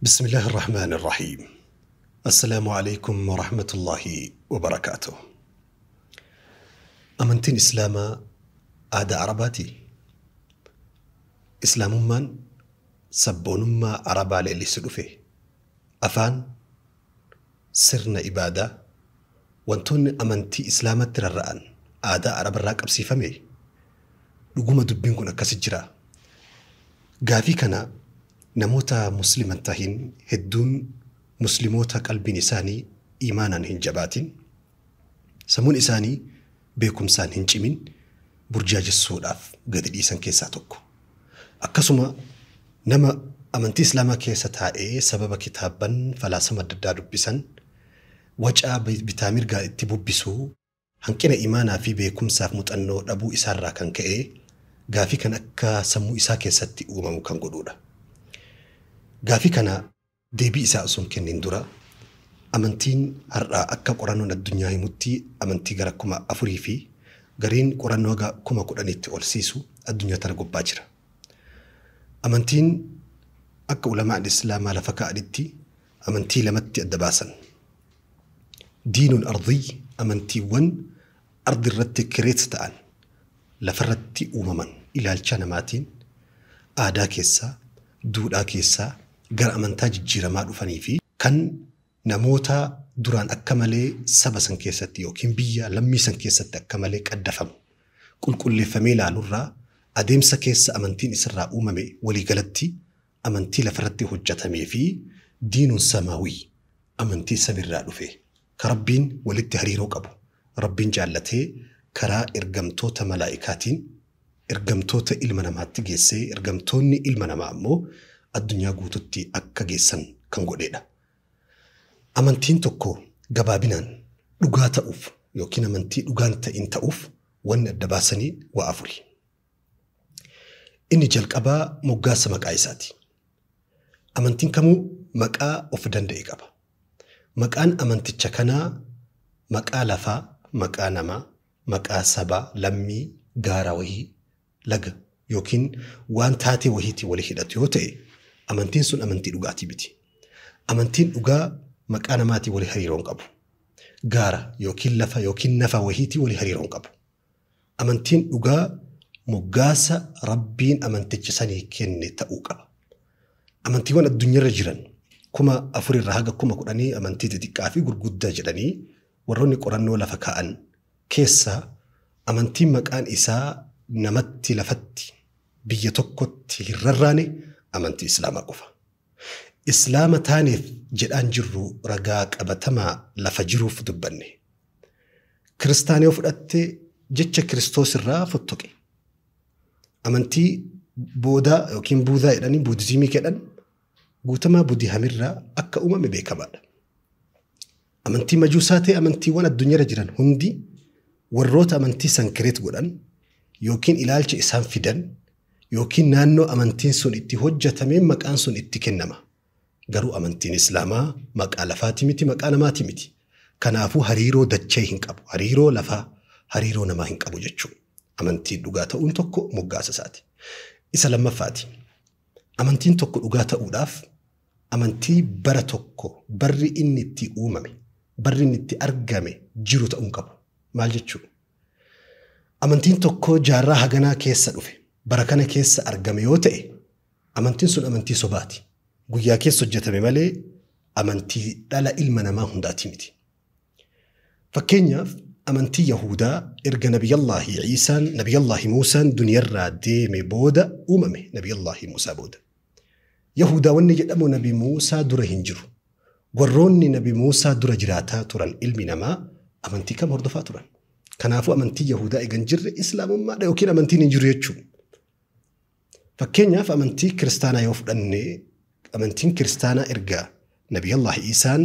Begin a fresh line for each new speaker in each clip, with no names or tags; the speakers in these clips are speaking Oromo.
بسم الله الرحمن الرحيم. السلام عليكم ورحمة الله وبركاته. Amantiin Islaamaa aadaa Arabaati. Islaamummaan sabboonummaa Arabaa leellisu dhufe. Afaan, sirna ibaadaa, wantoonni amantii Islaamatti rarra'an aadaa Arabarraa qabsiifame. Dhuguma dubbiin kun akkasi jira. Gaafii kana namoota Musliman tahin hedduun, Muslimoota qalbiin isaanii imaanaan hin jabaatin, sammuun isaanii beekumsaan hin cimin burjaajessuudhaaf gadi dhiisan keessaa tokko. Akkasuma nama amantii Islaamaa keessa taa'ee sababa kitaabban falaasama adda addaa dubbisan wacaa bitaa mirgaa itti bubbisuu, hanqina imaanaa fi beekumsaaf muuxannoo dhabuu isaarraa kan ka'e gaafii kan akka sammuu isaa keessatti uumamu kan godhudha. Gaafii kana deebii isaa osoo hin kennin dura, amantiin har'aa akka qorannoon addunyaa himutti amantii gara 4000 fi gariin qorannoo haga 10,000tti ol siisu addunyaa tana gubbaa jira. Amantiin akka ulamaan Islaamaa lafa kaa'anitti amantii lamatti adda baasan. Diinuun ardii, amantiiwwan ardi irratti kireet ta'an, lafarratti uumaman, ilaalcha namaatiin aadaa keessaa, duudhaa keessaa gara amantaa jijjiiramaa dhufanii fi kan namoota duraan akka malee saba san keessatti yookiin biyya lammii san keessatti akka malee qaddafamu qulqulleeffamee ilaalurraa adeemsa keessa amantiin isirraa uumame, waliigalatti amantii lafarratti hojjetamee fi diinuun samaawii, amantii samirraa dhufe ka Rabbiin walitti hariiroo qabu, Rabbiin jaallatee karaa ergamtoota malaa'ikaatiin ergamtoota ilma namaatti geessee, ergamtoonni ilma namaa ammoo addunyaa guututti akka geessan kan godhedha. Amantiin tokko gabaabinaan dhugaa ta'uuf yookiin amantii dhugaan ta'in ta'uuf wanni adda baasanii waa afuri. Inni jalqabaa moggaasa maqaa isaati. Amantiin kamuu maqaa of danda'e qaba. Maqaan amanticha kanaa maqaa lafaa, maqaa namaa, maqaa sabaa, lammii, gaara wahii, laga yookiin waan taatee wahiitiin walii hidhatu yoo ta'e, amantiin sun amantii dhugaatii miti. Amantiin dhugaa maqaa namaatiin walii hariiroo hin qabu. Gaara yookiin lafa yookiin nafa wahiitiin walii hariiroo hin qabu. Amantiin dhugaa moggaasa Rabbiin amanticha sanii kenne ta'uu qaba. Amantiiwwan addunyaarra jiran 4000 irraa haga 10,000 amantii xixiqqaa fi gurguddaa jedhanii warroonni qorannoo lafa kaa'an keessaa, amantiin maqaan isaa namatti, lafatti, biyya tokkotti hin rarraane amantii Islaamaa qofa. Islaama taaneef jedhaan jirru, ragaa qabatamaa lafa jiruuf dubbanne. Kiristaana yoo fudhatte jecha Kiristoos irraa fottoqe. Amantii boodaa yookiin Buudaa jedhanii Buudizimii jedhan guutamaa Budihamirraa akka uumame beekamaadha. Amantii Majuusaa ta'e, amantiiwwan addunyaarra jiran hundi warroota amantii san create godhan yookiin ilaalcha isaan fidan yookiin naannoo amantiin sun itti hojjetameen maqaan sun itti kennama. Garuu amantiin Islaamaa maqaa lafaati miti, maqaa namaati miti. Kanaafuu hariiroo dachee hin qabu. Hariiroo lafaa, hariiroo namaa hin qabu jechuudha. Amantiin dhugaa ta'uun tokko moggaasa isaati. Isa lammaffaati. Amantiin tokko dhugaa ta'uudhaaf amantii bara tokko barri inni itti uumame, barri inni itti argame jiru ta'uu hin qabu. Maal jechuudha? Amantiin tokko jaarraa haganaa keessa dhufe, bara kana keessa argame yoo ta'e, amantiin sun amantii sobaati. Guyyaa keessa hojjetame malee amantii dhala ilma namaa hundaati miti. Fakkeenyaaf, amantii Yahudaa erga Nabiyallaahi Iisaan, Nabiyallaahi Muusaan duniyarraa deeme booda uumame, Nabiyallaahi Muusaa booda. Yahudaa wanni jedhamu Nabi Muusaa dura hin jiru. Warroonni Nabi Muusaa dura jiraataa turan ilmi namaa amantii kam hordofaa turan? Kanaafuu amantii Yahudaa egan jirre Islaamummaadha yookiin amantiin hin jiru jechuudha. Fakkeenyaaf, amantii Kiristaanaa yoo fudhanne, amantiin Kiristaanaa erga Nabiyallaahi Iisaan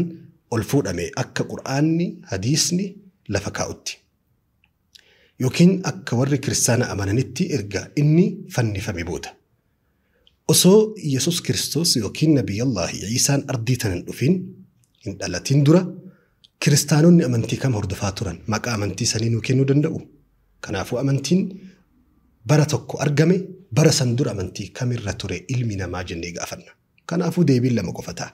ol fuudhame, akka Qur'aanni, hadiisni lafa kaa'utti, yookiin akka warri Kiristaanaa amananitti, erga inni fannifame booda. Osoo Yesus Kiristoos yookiin Nabiyallaahi Iisaan ardii tana hin dhufin, hin dhalatin dura Kiristaanonni amantii kam hordofaa turan? Maqaa amantii sanii nuu kennuu danda'u? Kanaafuu amantiin bara tokko argame, bara san dura amantii kamirra ture ilmi namaa jennee gaafanna. Kanaafuu deebiin lama qofa ta'a.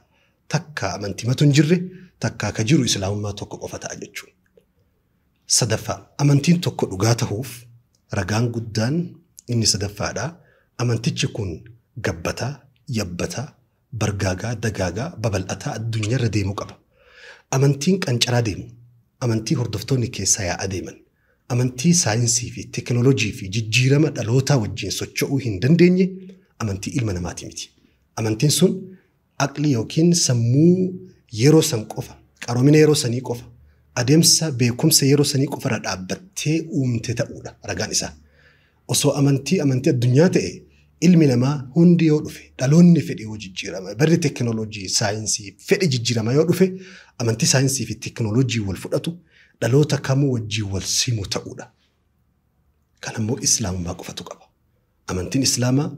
Takka amantimatu hin jirre, takka ka jiru islaamummaa tokko qofa ta'a jechuudha. Sadaffaa, amantiin tokko dhugaa tahuuf ragaan guddaan inni sadaffaadha. Amantichi kun gabbataa, yabbataa, bargaagaa, dagaagaa, babal'ataa addunyaarra deemuu qaba. Amantiin qancaraa deemu, amantii hordoftoonni keessaa yaa'aa deeman, amantii saayinsii fi teekinooloojii fi jijjiirama dhalootaa wajjin socho'uu hin dandeenye amantii ilma namaati miti. Amantiin sun aqlii yookiin sammuu yeroo san qofa, qaroomina yeroo sanii qofa, adeemsa beekumsa yeroo sanii qofarra dhaabbattee uumte ta'uudha ragaan isaa. Osoo amantii addunyaa ta'e ilmi namaa hundi yoo dhufe, dhaloonni fedhe yoo jijjiirama, barri teekinooloojii, saayinsii fedhe jijjiirama yoo dhufe, amantii saayinsii fi teekinooloojii wal fudhatu dhaloota kamuu wajjin wal simu ta'uudha. Kanammoo islaamummaa qofatu qaba. Amantiin islaamaa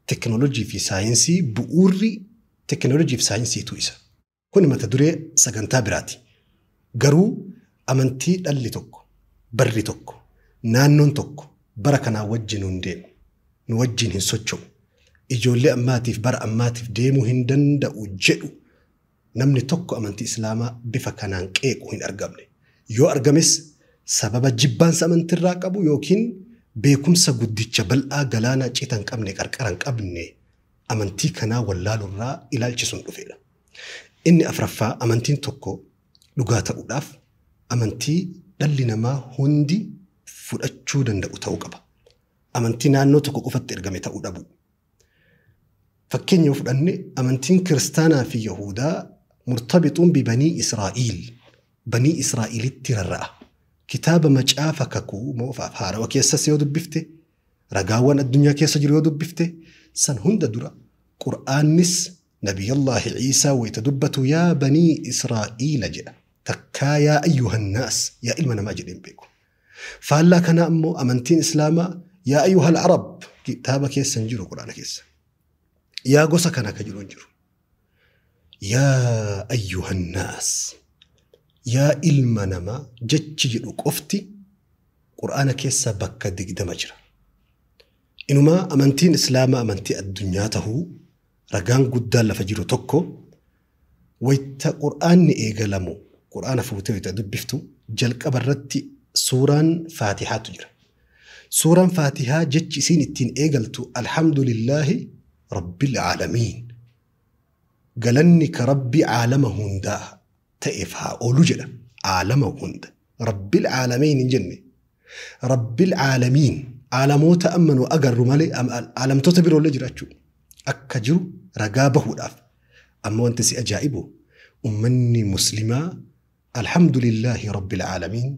teekinooloojii fi saayinsii bu'uurri teekinooloojii fi saayinsiitu isa. Kun mata duree sagantaa biraati. Garuu amantii dhalli tokko, barri tokko, naannoon tokko bara kanaa wajjin hin deemu, nu wajjin hin socho'u, ijoollee ammaatiif bara ammaatiif deemuu hin danda'u jedhu namni tokko amantii islaamaa bifa kanaan qeequ hin argamne. Yoo argames sababa jibbaansa amantiirraa qabu yookiin beekumsa guddicha bal'aa galaanaa cita hin qabne, qarqara hin qabne amantii kanaa wallaalurraa ilaalchisuun dhufedha. Inni afraffaa, amantiin tokko dhugaa ta'uudhaaf amantii dhalli namaa hundi fudhachuu danda'u ta'uu qaba. Amantii naannoo tokko qofatti ergame ta'uu dhabu. Fakkeenya yoo fudhanne amantiin kiristaanaa fi Yahudaa murtabixuun bi banii Israa'iil, banii Israa'iilitti rarra'a. Kitaaba macaafa kakuu moofaaf haarawa keessas yoo dubbifte, ragaawwan addunyaa keessa jiru yoo dubbifte, san hunda dura Qur'aannis Nabiyallaahi Ciisaa wayita dubbatu yaa banii Israa'iila jedha. Takkaa yaa ayyuhannaas, yaa ilma namaa jedheen beeku. Faallaa kanaa ammoo amantiin islaamaa yaa ayyuhal arab kitaaba keessa hin jiru Qur'aana keessa. Yaa gosa kana ka jiru hin jiru. Yaa ayyuhannaas, yaa ilma namaa jechi jedhu qofti Qur'aana keessa bakka 20 jira. Inumaa amantiin islaamaa amantii addunyaa tahuu ragaan guddaan lafa jiru tokko wayita Qur'aanni eegalamu, Qur'aana fuutee wayita dubbiftu jalqaba irratti suuraan Faatihaatu jira. Suuraan Faatihaa jechi isiin ittiin eegaltu alhamdulillaahi rabbil aalamiin. Galanni ka rabbi aalama hundaa ta'eef haa oolu jedha. Aalama hunda. Rabbil aalamiin hin jenne. Rabbil aalamiin aalamoota amma nu agarru malee aalamtoota biroollee jiraachuu akka jiru ragaa bahuudhaaf. Amma wanti si ajaa'ibu ummanni muslimaa alhamdulillaahi rabbil aalamiin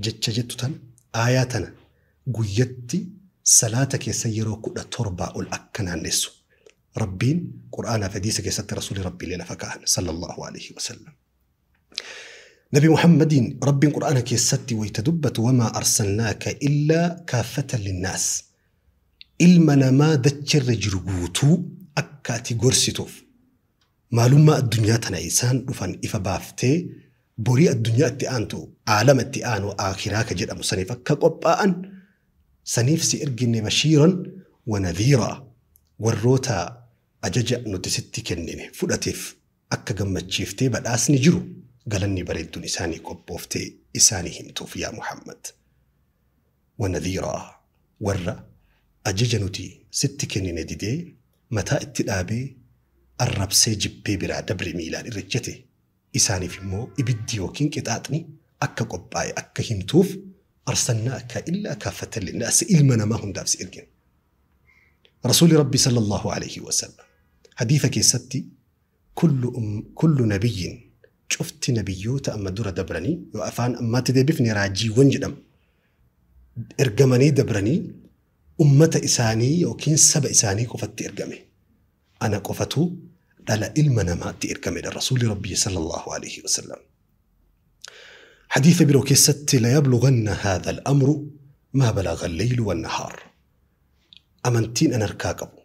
jecha jettu tana aayaa tana guyyatti salaata keessa yeroo 17 ol akka naannessu. Rabbiin Qur'aanaa fi hadiisa keessatti rasuulli Rabbiilee lafa kaa'an sallallahu alaihi wasallam. Nabi Muhammadiin Rabbiin Qur'aana keessatti wayita dubbatu wamaa arsalnaaka illaa kaaffatan linnaas. Ilma namaa dachirra jiru guutuu akka ati gorsituuf maalummaa addunyaa tana isaan dhufan ifa baaftee borii addunyaa itti aantu aalama itti aanu aakiraa ka jedhamu saniif akka qophaa'an saniif si erginne bashiiran wa nadhiiraa warroota ajaja nuti sitti kennine fudhateef akka gammachiiftee badhaasni jiru galanni bareedduun isaanii qophooftee isaanii himtuuf yaa Muhammad. Wa nadhiiraa warra ajaja nuti sitti kennine didee mataa itti dhaabee arrabsee jibbee biraa dabre miilaan irra ejjete isaaniif immoo ibiddi yookiin qixaaxni akka qophaa'e akka himtuuf arsalnaaka illaa kaaffatan linnaas ilma namaa hundaaf si ergine. Rasuulli Rabbi sallallahu alaihi wasallam hadiisa keessatti kullu nabiyyin cufti nabiyyoota amma dura dabranii yoo afaan ammaatti deebifne raajiiwwan jedhamu ergamanii dabranii ummata isaanii yookiin saba isaanii qofatti ergame. Ana qofatu dhala ilma namaatti ergamedha Rasuulli Rabbi sallallahu alaihi wasallam. Hadiisa biroo keessatti la yablughanna haadha al-amru maa balagha al-laylu wan-nahaar. Amantiin an harkaa qabu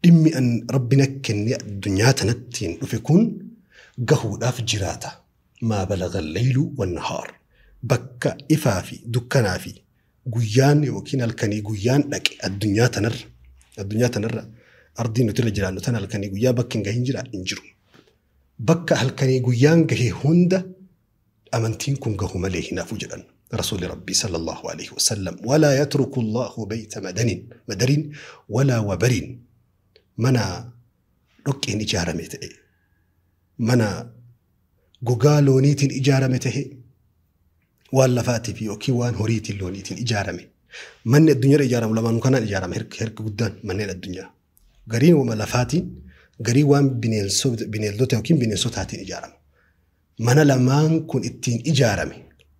dhimmi an Rabbi na kenne addunyaa tanattiin dhufe kun gahuudhaaf jiraata. Maa balagha al-laylu wan-nahaar. Bakka ifaa fi dukkanaa fi guyyaan yookiin halkanii guyyaan dhaqe addunyaa tanarra Ardiin nuti irra jiraannu tan halkanii guyyaa bakki hin gahin jira hin jiru. Bakka halkanii guyyaan gahe hunda amantiin kun gahu malee hin hafu jedhan Rasuulli Rabbii sallallahu alaihi wasallam. Walaa yatruku Allahu bayta madanin madarin walaa wabarin, mana dhoqqeen ijaarame ta'e, mana gogaa looniitiin ijaarame ta'e, waan lafaatiif yookiin waan horiitiin looniitiin ijaarame. Manni addunyaarra ijaaramu lamaanuu kanaan ijaarama herka guddaan manneen addunyaa. Gariin wama lafaatiin, garii waan bineeldota yookiin bineensotaatiin ijaarama. Mana lamaan kun ittiin ijaarame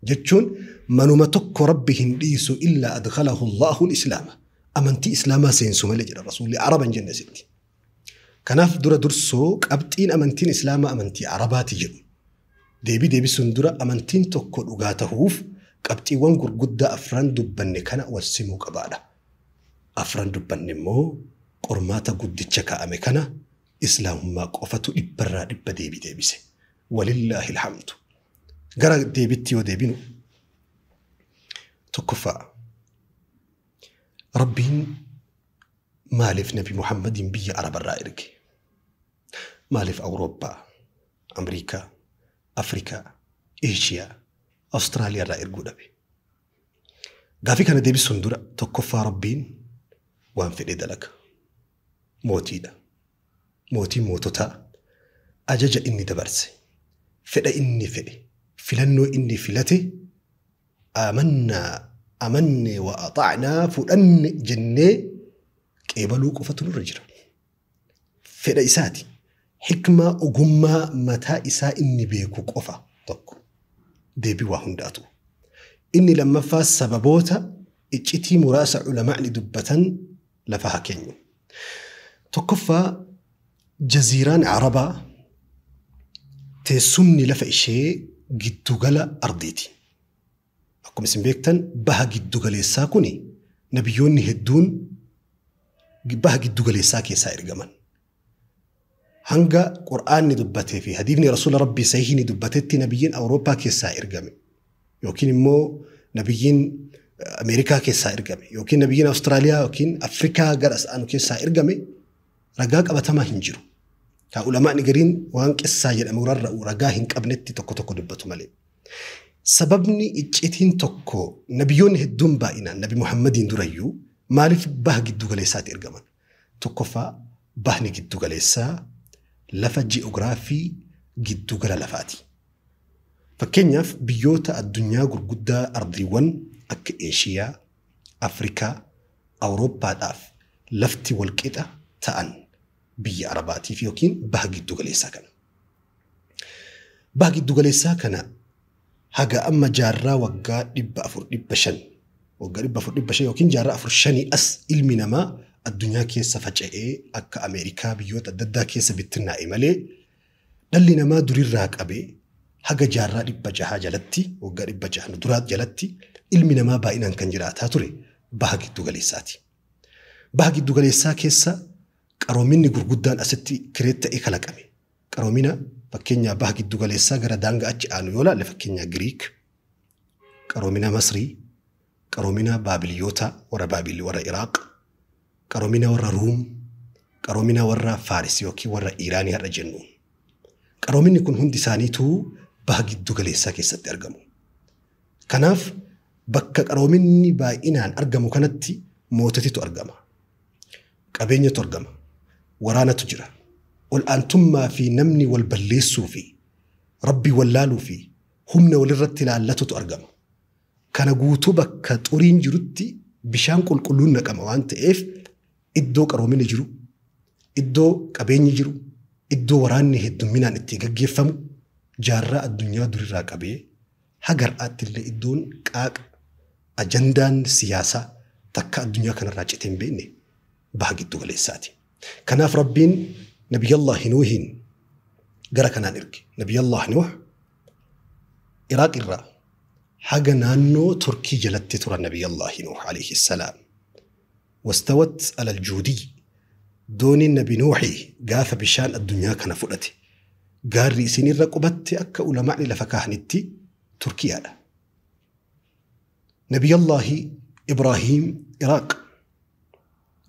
jechuun manuma tokko Rabbi hin dhiisu illaa adkhalahu Allahu al-Islaama. Amantii Islaamaa seensu malee jedha Rasuulli, Araba hin jenne sitti. Kanaaf dura dursoo qabxiin amantiin Islaamaa amantii Arabaati jedhu. Deebii deebisuun dura amantiin tokko dhugaa tahuuf qabxiiwwan gurguddaa afran dubbanne kana wal simuu qabaadha. Afran dubbanne immoo qormaata guddicha kaa'ame kana Islaamummaa qofatu dhibbarraa dhibba deebii deebise. Walillaahi alhamdu. Gara deebitti yoo deebinu, tokkoffaa, Rabbiin maaliif Nabi Muhammadiin biyya Arabarraa erge? Maaliif Awurooppaa, Ameerikaa, Afrikaa, Eeshiyaa, Awustiraaliyaa irraa erguu dhabe? Gaafii kana deebisuun dura tokkoffaa Rabbiin waan fedhe dalaga. Mootiidha. Mootiin moototaa ajaja inni dabarse, fedha inni fedhe, filannoo inni filate amannaa amanne wa axa'naa, fudhanne jennee qeebaluu qofatu nurra jira. Fedha isaati. Hikmaa ogummaa mataa isaa inni beeku qofa tokko. Deebii waa hundaatu. Inni lammaffaa sababoota iccitii muraasa ulamaa'ni dubbatan lafa haa keenyu. Tokkoffaa, jaziiraan Arabaa teessumni lafa ishee giddugala ardiiti. Akkuma isin beektan baha giddugaleessaa kuni nabiyyoonni hedduun baha giddugaleessaa keessaa ergaman. Hanga Qur'aanni dubbatee fi hadiifni Rasuula Rabbii sahiihni dubbatetti nabiyyiin Awurooppaa keessaa ergame yookiin immoo nabiyyiin Ameerikaa keessaa ergame yookiin nabiyyiin Awustiraaliyaa yookiin Afrikaa gara aanu keessaa ergame ragaa qabatamaa hin jiru. Kaa ulamaa'ni gariin waan qissaa jedhamu rarra'u ragaa hin qabnetti tokko tokko dubbatu malee. Sababni iccitiin tokko nabiyyoonni hedduun baay'inaan Nabi Muhammadiin durayyuu maaliif baha giddugaleessaatti ergaman? Tokkoffaa, bahni giddugaleessaa lafa ji'oogiraafii giddugala lafaati. Fakkeenyaaf biyyoota addunyaa gurguddaa ardiiwwan akka Eeshiyaa, Afrikaa, Awurooppaadhaaf lafti walqixa ta'an biyya Arabaatiif yookiin baha giddugaleessaa kana. Baha giddugaleessaa kana haga amma jaarraa waggaa 400 500, waggaa 400 500 yookiin jaarraa 4 5 as ilmi namaa addunyaa keessa faca'ee akka Ameerikaa biyyoota adda addaa keessa bittinnaa'e malee dhalli namaa durirraa qabee haga jaarraa 600 jalatti, waggaa 600 duraa jalatti ilmi namaa baay'inaan kan jiraataa ture baha giddugaleessaati. Baha giddugaleessaa keessa qaroominni gurguddaan asitti kireet ta'ee kalaqame. Qaroomina fakkeenyaa baha giddugaleessaa gara daangaa achi aanu yoo laalle, fakkeenyaa Giriik, qaroomina Masrii, qaroomina Baabiliyoota warra Baabil warra Iraaq, qaroomina warra Ruum, qaroomina warra Faaris yookiin warra Iiraanii har'a jennu. Qaroominni kun hundi isaaniituu baha giddugaleessaa keessatti argamu. Kanaaf bakka qaroominni baay'inaan argamu kanatti moototitu argama. Qabeenyatu argama. Waraanatu jira. Ol'aantummaa fi namni wal balleessuu fi Rabbii wallaaluu fi humna walirratti ilaallatutu argama. Kana guutuu bakka xuriin jirutti bishaan qulqulluun naqama waan ta'eef iddoo qaroominni jiru, iddoo qabeenyi jiru, iddoo waraanni heddumminaan itti gaggeeffamu jaarraa addunyaa durirraa qabee haga har'aatti illee iddoon qaaqa ajandaan siyaasaa takka addunyaa kanarraa citee hin beekne baha giddu galeessaati. Kanaaf Rabbiin Nabiyyallahi Nuuhiin gara kanaan erge. Nabiyallah Nuuh Iraaq irraa haga naannoo Turkii jalatti turan Nabiyyallahi Nuuh alayhi salaam. Wastawat alal juudii, dooniin Nabi Nuuhi gaafa bishaan addunyaa kana fudhate gaarri isin irra qubatte akka ulamaa'ni lafa kaahanitti Turkiyaadha. Nabiyyallahi Ibrahiim Iraaq.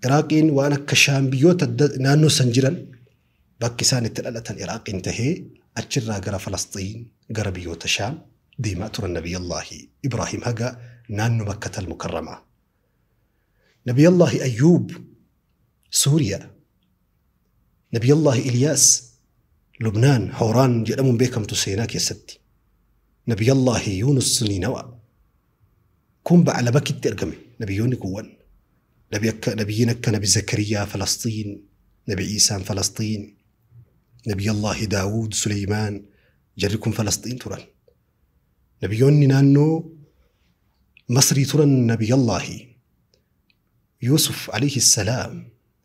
Iraaqiin waan akka Shaam biyyoota naannoo san jiran bakki isaan itti dhalatan Iraaqiin tahee achirraa gara Falasxiin gara biyyoota Shaam deemaa turan Nabiyallaahi Ibraahim haga naannoo Makkatal Mukarramaa. Nabiyallaahi Ayyuub Suuriyaa. Nabiyallaahi Iliyaas Lubnaan Hooraan jedhamuun beekamtu seenaa keessatti. Nabiyallaahi Yuunus Niinawaa. Kun Ba'alabakitti argame nabiyyoonni kuuwwan. Nabiyyiin akka Nabi Zakariyaa Falasxiin, Nabi Iisaan Falasxiin, Nabiyallaahi Daawud Suleymaan jarri kun Falasxiin turan. Nabiyyoonni naannoo Masrii turan Nabiyallaahi Yuusuf alayhi salaam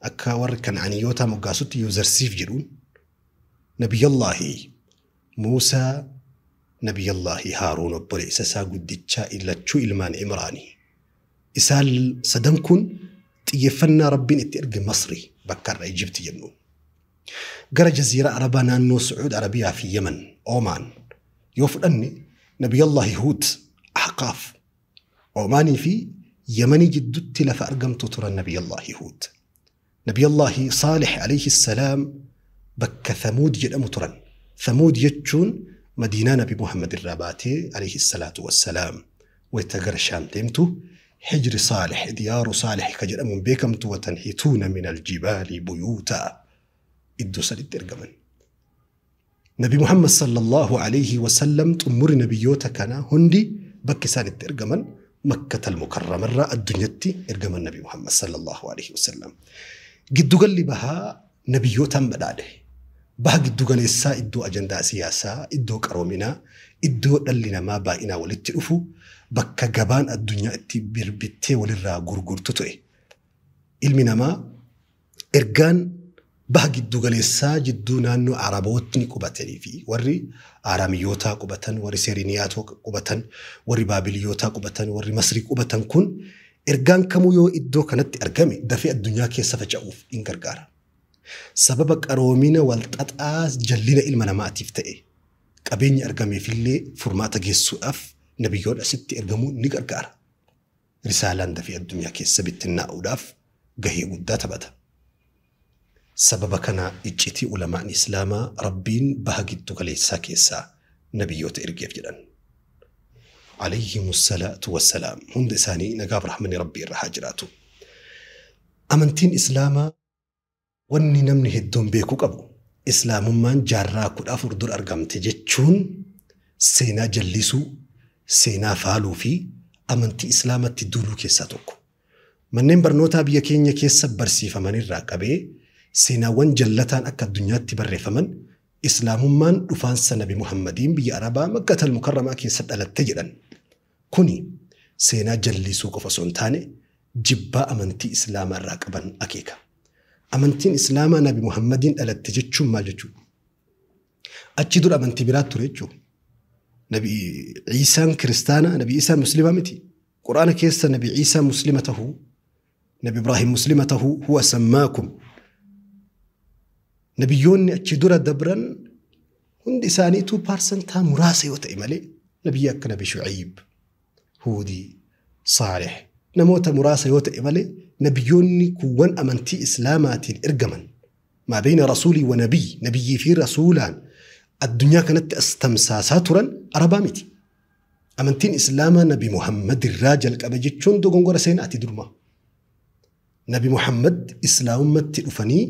akka warri Kan'aaniyyoota moggaasutti Yuuzarsiif jedhuun Nabiyallaahi Muusaa Nabiyallaahi Haaruun obboleessa isaa guddichaa lachuu ilmaan Imraanii. Isaan sadan kun xiyyeeffannaa Rabbiin itti erge Masrii bakka har'a Ijipti jennu. Gara jaziiraa Arabaa naannoo Sucuud Arabiyaa fi Yemen, Oomaan yoo fudhanne Nabiyallaahi Huud Ahqaaf Oomaanii fi Yemanii jidduutti lafa argamtu turan Nabiyallaahi Huud. Nabiyallaahi Saalih alayhi salaam bakka Thamuud jedhamu turan. Thamuud jechuun madiinaa Nabi Muhammad irraa baatee alayhi salaatu wassalaam wayita gara Shaam deemtu Hijri Saalih diyaaru Saalih ka jedhamuun beekamtu watanhituuna min aljibaali buyuutaa iddoo saditti ergaman. Nabi Muhammad sallallahu alayhi wasallam xumurri nabiyyoota kanaa hundi bakki isaan itti ergaman Makkatal Mukarramarraa addunyatti ergaman Nabi Muhammad sallallahu alayhi wasallam. Giddugalli bahaa nabiyyootaan badhaadhe. Baha giddugaleessaa iddoo ajandaa siyaasaa, iddoo qaroominaa, iddoo dhalli namaa baay'inaa walitti dhufu, bakka gabaan addunyaa itti birbittee walirraa gurgurtu ta'e. Ilmi namaa ergaan baha giddugaleessaa jidduu naannoo Arabootni qubatanii fi warri Aramiyootaa qubatan, warri Seeriniyaataa qubatan, warri Baabiliyootaa qubatan, warri Masrii qubatan kun ergaan kamuu yoo iddoo kanatti argame dafee addunyaa keessa faca'uuf in gargaara. Sababa qaroomina walxaxaa jallina ilma namaatiif ta'e qabeenya argameefillee furmaata geessuudhaaf nabiyyoon asitti ergamuun ni gargaara. Risaalaan dafee addunyaa keessa bittinnaa'uudhaaf gahee guddaa taphata. Sababa kana iccitii ulamaan Islaamaa Rabbiin baha giddu galeessaa keessaa nabiyyoota ergeef jedhan. Alayhimu salaatu wassalaam. Hunda isaanii nagaaf rahmanni Rabbii irra haa jiraatu. Amantiin Islaamaa wanni namni hedduun beekuu qabu Islaamummaan jaarraa 14 dura argamte jechuun seenaa jallisuu, seenaa faaluu fi amantii Islaamatti duuluu keessaa tokko. Manneen barnootaa biyya keenya keessa barsiifamanirraa qabee seenaawwan jallataan akka addunyaatti barreeffaman Islaamummaan dhufaansa Nabi Muhammadiin biyya Arabaa Makkatal Mukarramaa keessa dhalatte jedhan. Kuni seenaa jallisuu qofa osoo hin taane jibbaa amantii Islaamaa irraa qaban akeeka. Amantiin Islaamaa Nabi Muhammadiin dhalatte jechuun maal jechuudha? Achi dura amantii biraa ture jechuudha. Nabi Iisaan kiristaana, Nabi Iisaan muslima miti. Quraana keessa Nabi Iisaan muslima tahuu, Nabi Ibraahim muslima tahuu huwa sammaakum. Nabiyyoonni achi dura dabran hundi isaaniitu paarsantaa muraasa yoo ta'e malee nabiyyi akka Nabi Shu'ayib, Huudii, Saalih namoota muraasa yoo ta'e malee nabiyyoonni kuuwwan amantii Islaamaatiin ergaman maa beeyna rasuulii wa nabiy nabiyyii fi rasuulaan addunyaa kanatti as tamsaasaa turan Arabaa miti. Amantiin Islaamaa Nabi Muhammad irraa jalqabe jechuun dogongora seenaati duruma. Nabi Muhammad Islaamummatti dhufanii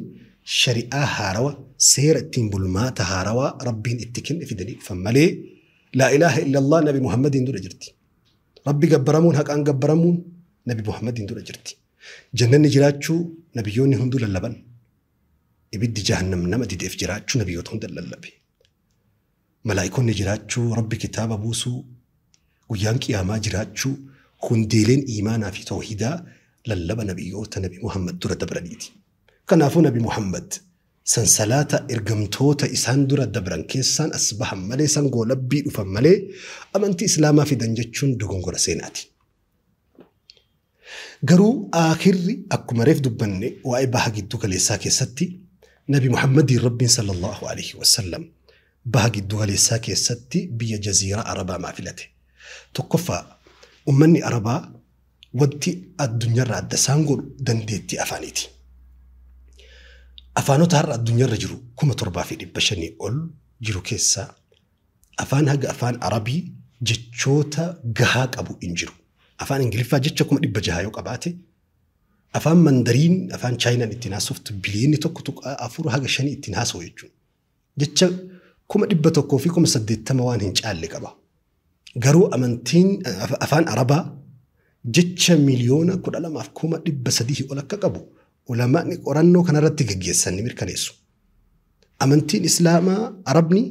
shari'aa haarawa seera ittiin bulmaata haarawaa Rabbiin itti kenne fidanii dhufan malee laa ilaaha illallah Nabi Muhammadiin dura jirti. Rabbi gabbaramuun haqaan gabbaramuun Nabi Muhammadiin dura jirti. Jannanni jiraachuu nabiyyoonni hunduu lallaban. Ibiddi jahannam nama dideef jiraachuu nabiyyoota hunda lallabe. Malaayikoonni jiraachuu, Rabbi kitaaba buusuu, guyyaan qiyaamaa jiraachuu, hundeeleen iimaanaa fi tawhiidaa lallaba nabiyyoota Nabi Muhammad dura dabraniiti. Kanaafuu Nabi Muhammad sansalaata ergamtoota isaan dura dabran keessaan as bahan malee san goolabbii dhufan malee amantii Islaamaa fidan jechuun dogongora seenaati. Garuu aakhirri akkuma reef dubbanne waa'ee baha giddu galeessaa keessatti Nabi Muhammadiin Rabbiin sallallahu alaihi wasallam baha giddu galeessaa keessatti biyya jaziiraa Arabaa maa filate? Tokkoffaa ummanni Arabaa Wanti addunyaarraa adda isaan godhu dandeettii afaaniiti. Afaanota har'a addunyaarra jiru 7500 ol jiru keessaa afaan haga afaan Arabii jechoota gahaa qabu hin jiru. Afaan Ingiliffaa jecha 600,000 yoo qabaate, afaan Mandariin afaan Chaayinaan ittiin haasoftu biliyoonni 1.4 haga 5 ittiin haasa'u jechuudha. Jecha 180,000 waan hin caalle qaba. Garuu amantiin afaan Arabaa jecha 12,300,000 ol akka qabu ulamaani qorannoo kanarratti gaggeessan ni mirkaneessu. Amantiin Islaamaa Arabni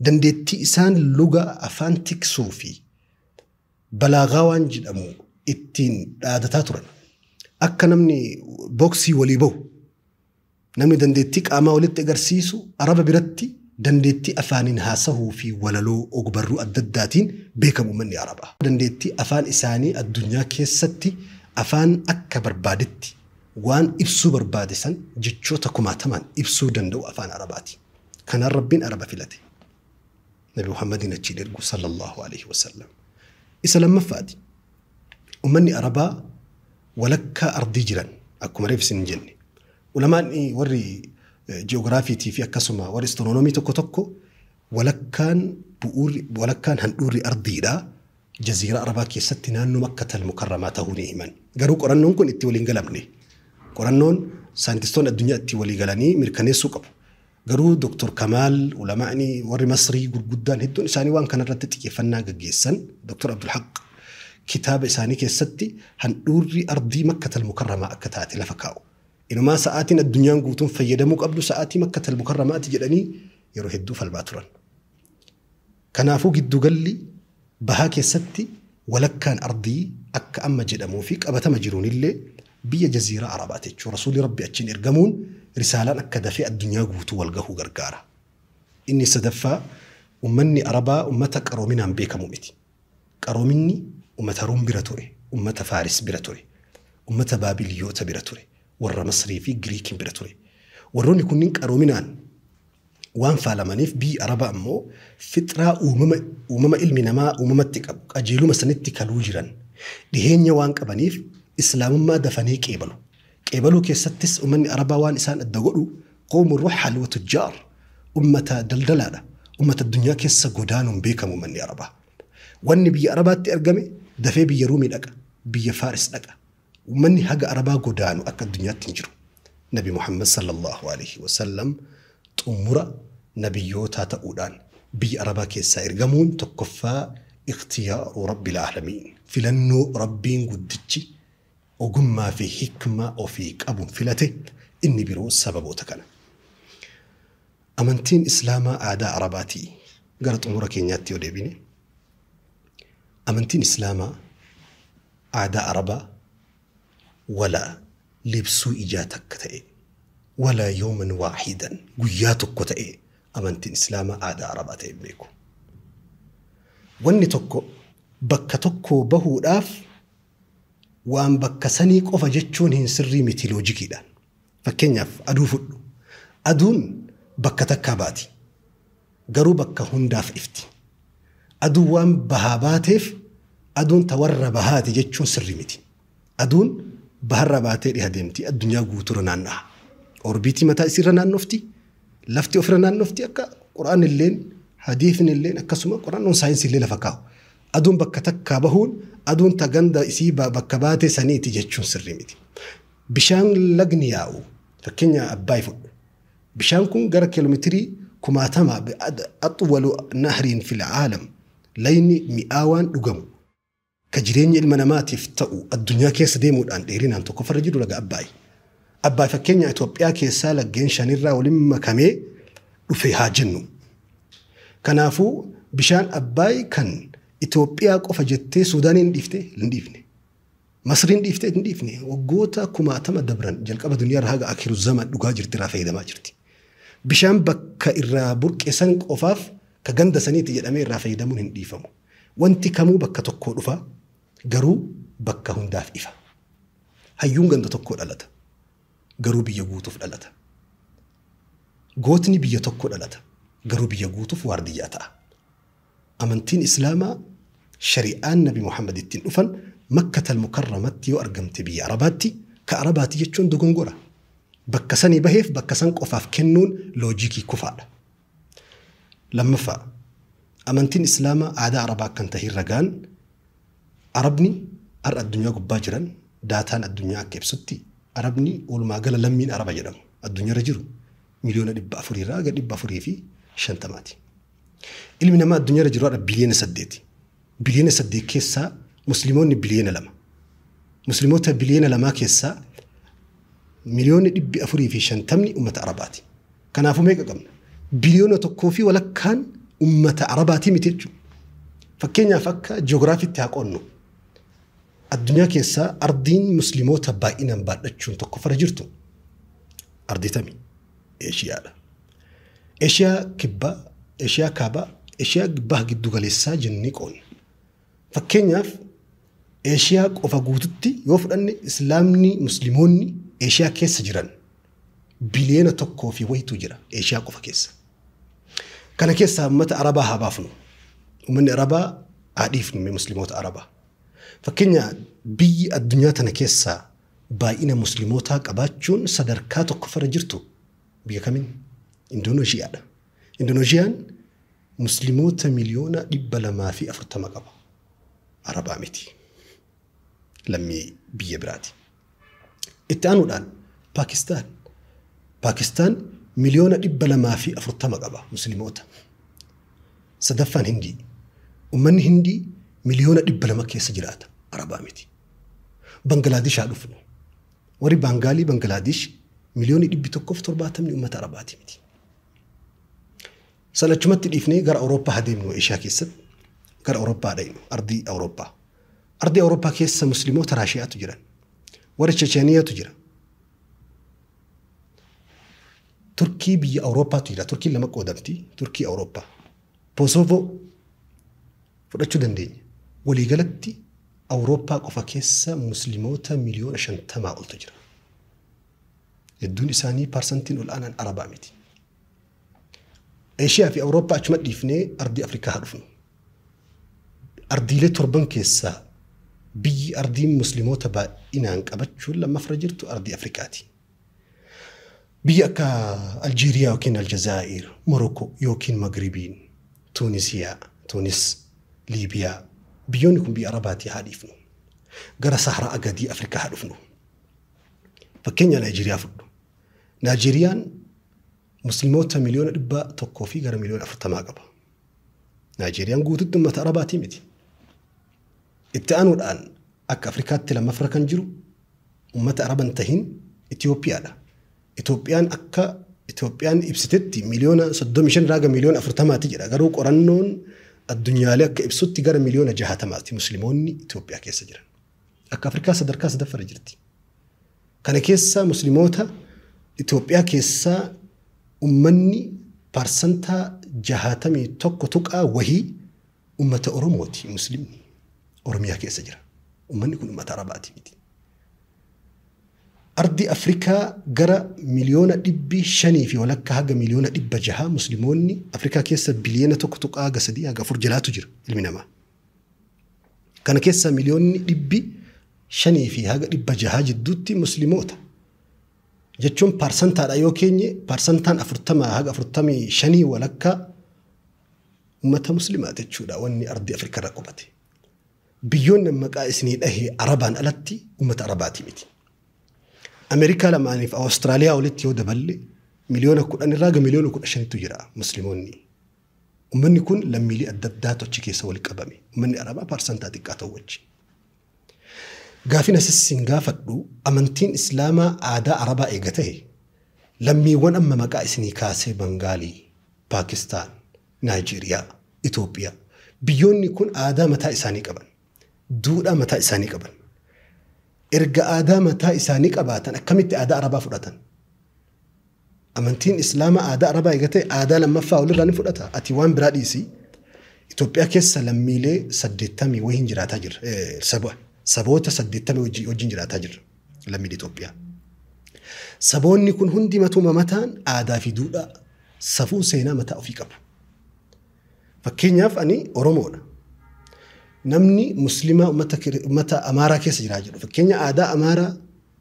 dandeettii isaan luga afaan tiksuu fi balaagaa waan jedhamu ittiin dhaadataa turan. Akka namni booksii walii bahu, namni dandeettii qaamaa walitti agarsiisu Araba biratti dandeettii afaaniin haasahuu fi walaloo ogbarruu adda addaatiin beekamu manni Arabaa. Dandeettii afaan isaanii addunyaa keessatti afaan akka barbaadetti waan ibsuu barbaade san jechoota kumaatamaan ibsuu danda'u afaan Arabaati. Kanaan Rabbiin Araba filate. Nabi Muhammadin achiin ergu sallallahu alaihi wasallam. Isa lammaffaati. Uummanni Arabaa walakkaa ardii jiran akkuma reef isin jenne. Ulamaan warri ji'oogiraafiitii fi akkasuma warri astiroonoomii tokko tokko walakkaan bu'uurri walakkaan handhuurri ardiidhaa jaziiraa Arabaa keessatti naannoo Makkatal Mukarramaa ta'uu ni himan. Garuu qorannoon kun itti waliin galamne. Qorannoon saayintistoonni addunyaa itti walii galanii mirkaneessuu qabu. Garuu Dr. Kamaal ulamaani warri Masrii gurguddaan hedduun isaanii waan kanarratti xiyyeeffannaa gaggeessan Dr. Abdul Haq kitaaba isaanii keessatti handhuurri ardii Makkatal Mukarramaa akka taate lafa kaa'u. Inumaa sa'aatiin addunyaan guutuun fayyadamuu qabdu sa'aatii Makkatal Mukarramaati jedhanii yeroo hedduu falmaa turan. Kanaafuu giddugalli bahaa keessatti walakkaan ardii akka amma jedhamuu fi qabatama jiruunillee biyya jaziiraa Arabaati jechuudha. Rasuulli Rabbi achiin ergamuun risaalaan akka dafee addunyaa guutuu wal gahuu gargaara. Inni sadaffaa uummanni Arabaa uummata qaroominaan beekamu miti. Qaroominni uummata Ruum bira ture, uummata Faaris bira ture, uummata Baabiliyoota bira ture, warra Masrii fi Giriikiin bira ture. Warroonni kunniin qaroominaan waan faalamaniif biyyi Arabaa ammoo fixraa uumama ilmi namaa uumamatti qabu qajeeluma sanitti kaluu jiran dhiheenya waan qabaniif Islaamummaa dafanii qeebalu. Qeebaluu keessattis uummanni Arabaa waan isaan adda godhu qoomu ruxal wa tujjaar uummata daldalaadha. Uummata addunyaa keessa godaanuun beekamu uummanni Arabaa. Wanni biyya Arabaatti argame dafee biyya Ruumii dhaqa, biyya Faaris dhaqa. Uummanni haga Arabaa godaanu akka addunyaatti hin jiru. Nabi Muhammad sallallahu alaihi wasallam xumura nabiyyootaa ta'uudhaan biyya Arabaa keessaa ergamuun tokkoffaa ikhtiyaaru rabbil aalamiin filannoo Rabbiin guddichi ogummaa fi hikmaa ofii qabuun filate inni biroo sababoota kana. Amantiin Islaamaa aadaa Arabaatii gara xumura keenyaatti yoo deebine amantiin Islaamaa aadaa Arabaa wala libsuu ijaa takka ta'e wala yooman waahidan guyyaa tokko ta'e amantiin Islaamaa aadaa Arabaa ta'e beeku. Wanni tokko bakka tokko bahuudhaaf waan bakka sanii qofa jechuun hin sirrii miti loojikiidhaan. Fakkeenyaaf aduu fudhu. Aduun bakka takkaa baati. Garuu bakka hundaaf ifti. Aduun waan bahaa baateef aduun ta warra bahaati jechuun sirrii miti. Aduun baharra baatee dhiha deemti addunyaa guutuurra naanna'a. Orbiitii mataa isiirra naannofti. Lafti ofirra naannofti akka Qura'aan illeen hadiifni illeen akkasuma qorannoon saayinsii illee lafa kaa'u. Aduun bakka takkaa bahuun aduun ta ganda isii bakka baate saniiti jechuun sirrii miti. Bishaan lagni yaa'u fakkeenya Abbaay fudhu. Bishaan kun gara kiiloomeetirii kumaatama axwalu nahriin fil aalam layni mi'aawaan dhugamu ka jireenya ilma namaatiif ta'u addunyaa keessa deemuudhaan dheerinaan tokkoffarra jiru laga Abbaay. Abbaay fakkeenya Itoophiyaa keessaa laggeen shanirraa waliin makamee dhufe haa jennu. Kanaafuu bishaan Abbaay kan Itoophiyaa qofa jettee Suudaaniin dhiifte hin dhiifne. Masriin dhiifte hin dhiifne. Waggoota kumaatama dabran jalqaba duniyaa irraa haga akhiru zaman dhugaa jirti irraa fayyadamaa jirti. Bishaan bakka irraa burqe san qofaaf ka ganda saniiti jedhamee irraa fayyadamuun hin dhiifamu. Wanti kamuu bakka tokkoo dhufa garuu bakka hundaaf ifa. Hayyuun ganda tokkoo dhalata garuu biyya guutuuf dhalata. Gootni biyya tokko dhalata garuu biyya guutuuf waardiyyaa ta'a. Amantiin Islaamaa shari'aan Nabi Muhammad ittiin dhufan Makkatal Mukarramatti yoo argamte biyya Arabaatti ka Arabaati jechuun dogongora. Bakka sanii baheef bakka san qofaaf kennuun loojikii kufaadha. Lammaffaa, amantiin Islaamaa aadaa Arabaa kan tahin ragaan Arabni har'a addunyaa gubbaa jiran daataan addunyaa akka ibsutti Arabni walumaa gala lammiin Araba jedhamu addunyaarra jiru 400,000,000 irraa haga 450,000ti. Ilmi namaa addunyaarra jiru har'a 8 biliyoona. 8 biliyoona keessaa Musliimoonni 2 biliyoona. Musliimoota 2 biliyoona keessaa 450,000,000 uummata Arabaati. Kanaafuu meeqa qabna? 1.5 biliyoona uummata Arabaatii miti jechuudha. Fakkeenyaaf akka ji'oogiraafiitti haa qoonnu. Addunyaa keessaa ardiin musliimoota baay'inaan baadhachuun tokkoffarra jirtu ardii tami? Eeshiyaadha. Eeshiyaa kibbaa, Eeshiyaa kaabaa, Eeshiyaa baha giddu galeessaa jennee qoonna. Fakkeenyaaf Eeshiyaa qofa guututti yoo fudhanne Islaamni musliimoonni Eeshiyaa keessa jiran 1.1 biliyoona wayitu jira Eeshiyaa qofa keessa. Kana keessaa uummata Arabaa haa baafnu. Uummanni Arabaa haa dhiifnu musliimoota Arabaa. Fakkeenya biyyi addunyaa tana keessaa baay'ina musliimootaa qabaachuun sadarkaa tokkoffarra jirtu biyya kamiin? Indoneeshiyaadha. Indoneeshiyaan musliimoota 240,000,000 qaba. Arabaa miti. Lammii biyya biraati. Itti aanuudhaan Paakistaan. Paakistaan 240,000,000 qaba musliimoota. Sadaffaan Hindii. Uummanni Hindii 200,000,000 keessa jiraata. Arabaa miti. Bangalaadish haa dhufnu. Warri Baangaalii Bangalaadish 170,000,000 uummata Arabaati miti. Sana achumatti dhiifnee gara Awurooppaa haa deemnu. Eeshiyaa keessatti gara Awurooppaa dhaqnu, ardii Awurooppaa. Ardii Awurooppaa keessa musliimoota Raashiyaatu jiran. Warra Checheniyaatu jira. Turkii biyya Awurooppaatu jira. Turkiin lama qoodamti. Turkii Awurooppaa. Kosovo fudhachuu dandeenya. Waliigalatti Awurooppaa qofa keessa musliimoota 50,000,000 oltu jira. Hedduun isaanii parsantiin ol aanaan Arabaa miti. Eeshiyaa fi Awurooppaa achuma dhiifnee ardii Afrikaa haa dhufnu. Ardiilee torban keessaa biyyi ardiin musliimoota baay'inaan qabachuun lammafra jirtu ardii Afrikaati. Biyya akka Aljeeriyaa yookiin Aljazaa'ir, Morocco yookiin Magribiin, Tuunisiyaa, Tuunis, Liibiyaa, biyyoonni kun biyya Arabaatii haa dhiifnu. Gara Saharaa gadii Afrikaa haa dhufnu. Fakkeenya Naayijeeriyaa fudhu. Naayijeeriyaan musliimoota 100,000,000 fi gara 40,000,000 qaba. Naayijeeriyaan guututti uummata Arabaatii miti. Itti aanuudhaan akka Afrikaatti lammaffara kan jiru uummata Araban tahin Itoophiyaadha. Itoophiyaan akka Itoophiyaan ibsitetti 35,000,000 irraa gara 40,000,000 jedha. Garuu qorannoon addunyaalee akka ibsutti gara 60,000,000 musliimoonni Itoophiyaa keessa jiran. Akka Afrikaa sadarkaa sadaffaarra jirti. Kana keessa musliimoota Itoophiyaa keessaa uummanni 61% tuqaa wahii uummata Oromooti musliimni Oromiyaa keessa jira. Uummanni kun uummata Arabaati miti. Ardii Afrikaa gara 550,000 haga 600,000,000 musliimoonni Afrikaa keessa 1.3 biliyoona haga 3 haga 4 jalaatu jira ilmi namaa. Kana keessa 500,000 fi haga 600 jidduutti musliimoota. Jechuun parsantaadha yoo keenye parsantaan 40 haga 45 walakkaa uummata musliimaati jechuudha wanni ardii Afrikaa irra qubate. Biyyoonni maqaa isinii dhahee Arabaan alatti uummata Arabaati miti. Ameerikaa lamaaniif Awustiraaliyaa walitti yoo daballe 10,000,000 irraa gara 15,000,000 jira musliimoonni. Uummanni kun lammiilee adda addaatu achi keessa wal qabame. Uummanni Arabaa parsantaa xiqqaa ta'u wajji. Gaafin asis sin gaafadhu, amantiin Islaamaa aadaa Arabaa eega ta'e, lammiiwwan amma maqaa isinii kaasee Bangaalii, Paakistaan, Naayijeeriyaa, Itoophiyaa, biyyoonni kun aadaa mataa isaanii qaban. Duudhaa mataa isaanii qaban. Erga aadaa mataa isaanii qabaatan akkamitti aadaa Arabaa fudhatan? Amantiin Islaamaa aadaa Arabaa eega ta'e aadaa lammaffaa walirraa ni fudhata. Ati waan biraa dhiisii. Itoophiyaa keessa lammiilee 80 wayiin jiraataa jirra. Saboota 80 wajjin jiraataa jirra lammiilee Itoophiyaa. Saboonni kun hundi matuma mataan aadaa fi duudhaa safuu seenaa mataa ofii qabu. Fakkeenyaaf ani Oromoodha. Namni muslimaa uummata Amaaraa keessa jiraa jedhu. Fakkeenya aadaa Amaaraa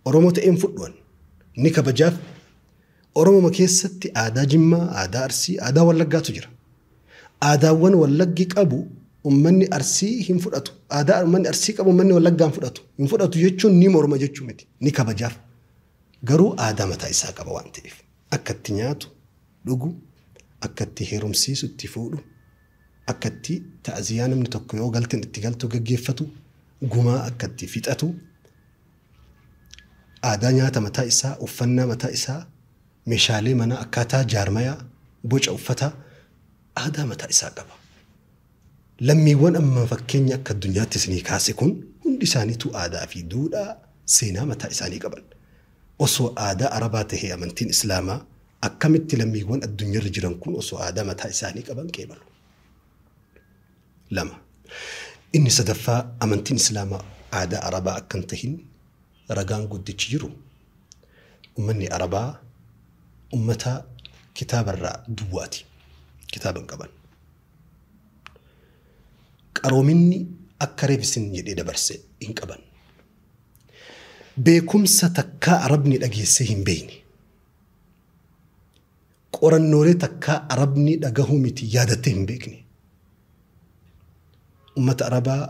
Oromoo ta'een fudhuwan ni kabajaaf. Oromoma keessatti aadaa Jimmaa, aadaa Arsii, aadaa Wallaggaatu jira. Aadaawwan Wallaggi qabu uummanni Arsii hin fudhatu. Aadaa uummanni Arsii qabu uummanni Wallaggaa hin fudhatu. Hin fudhatu jechuun ni morma jechuu miti. Ni kabajaaf. Garuu aadaa mataa isaa qaba waan ta'eef. Akka itti nyaatu, dhugu, akka itti heerumsiisu, itti fuudhu, akka itti ta'aziyaa namni tokko yoo galteen itti galtu gaggeeffatu, gumaa akka itti fixatu, aadaa nyaata mataa isaa, uffannaa mataa isaa, meeshaalee manaa, akkaataa jaarmayaa, boca uffataa, aadaa mataa isaa qaba. Lammiiwwan amma fakkeenya akka addunyaatti isinii kaase kun hundi isaaniitu aadaa fi duudhaa seenaa mataa isaanii qaban. Osoo aadaa Arabaa tahee amantiin Islaamaa akkamitti lammiiwwan addunyaarra jiran kun osoo aadaa mataa isaanii qaban qeebalu. 2. Inni sadaffaa amantiin Islaamaa aadaa Arabaa akka hin tahin ragaan guddichi jiru uummanni Arabaa uummata kitaabarraa duwwaati. Kitaaba hin qaban. Qaroominni akka reefisin jedhee dabarse hin qaban. Beekumsa takkaa Arabni dhageessee hin beekne. Qorannoolee takkaa Arabni dhagahuu miti yaadattee hin beekne. Uummata Arabaa